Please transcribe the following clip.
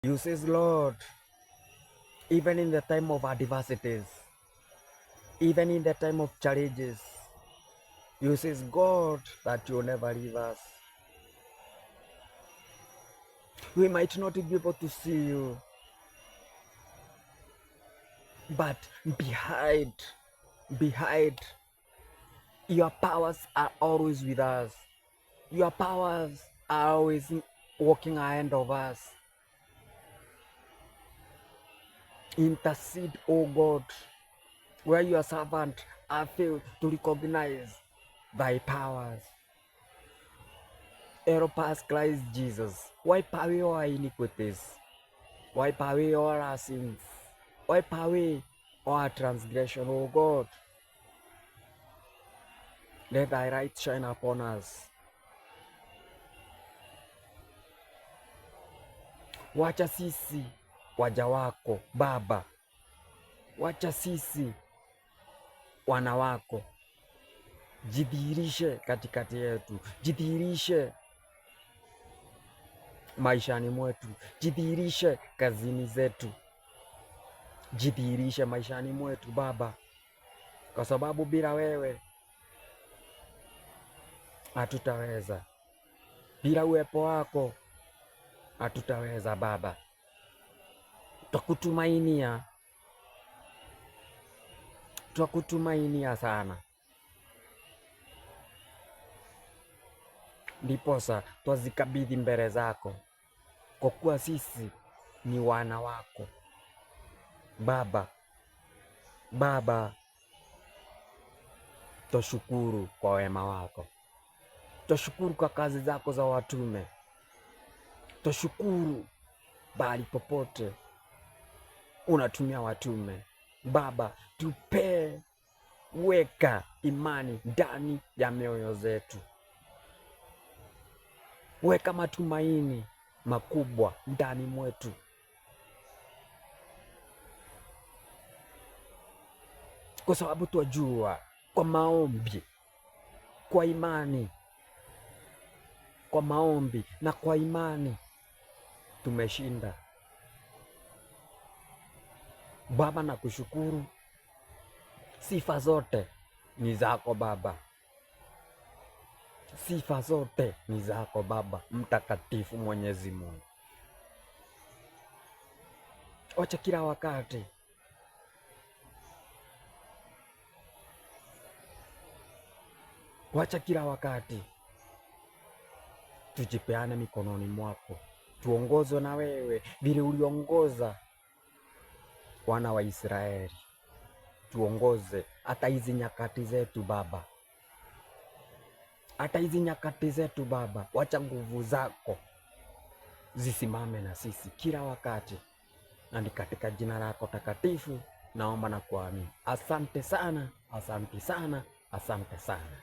You says, Lord, even in the time of adversities, even in the time of challenges, you says, God, that you will never leave us. We might not be able to see you, but behind, your powers are always with us. Your powers are always walking ahead of us. Intercede, O God, where your servant are failed to recognize thy powers. Help us, Christ Jesus. Wipe away all our iniquities. Wipe away all our sins. Wipe away all our transgression, O God. Let thy light shine upon us. Wacha sisi waja wako Baba, wacha sisi wana wako, jidhihirishe katikati yetu, jidhihirishe maishani mwetu, jidhihirishe kazini zetu, jidhihirishe maishani mwetu Baba, kwa sababu bila wewe hatutaweza, bila uwepo wako hatutaweza Baba. Twakutumainia, twakutumainia sana, ndiposa twazikabidhi mbele zako, kwa kuwa sisi ni wana wako Baba. Baba, twashukuru kwa wema wako, twashukuru kwa kazi zako za watume, twashukuru bali popote unatumia watume. Baba, tupee, weka imani ndani ya mioyo zetu, weka matumaini makubwa ndani mwetu, kwa sababu twajua kwa maombi, kwa imani, kwa maombi na kwa imani tumeshinda. Baba, nakushukuru, sifa zote ni zako Baba, sifa zote ni zako Baba Mtakatifu, Mwenyezi Mungu. Wacha kila wakati wacha kila wakati tujipeane mikononi mwako, tuongozwe na wewe vile uliongoza wana wa Israeli. Tuongoze hata hizi nyakati zetu Baba, hata hizi nyakati zetu Baba, wacha nguvu zako zisimame na sisi kila wakati, na ni katika jina lako takatifu naomba na kuamini. Asante sana, asante sana, asante sana.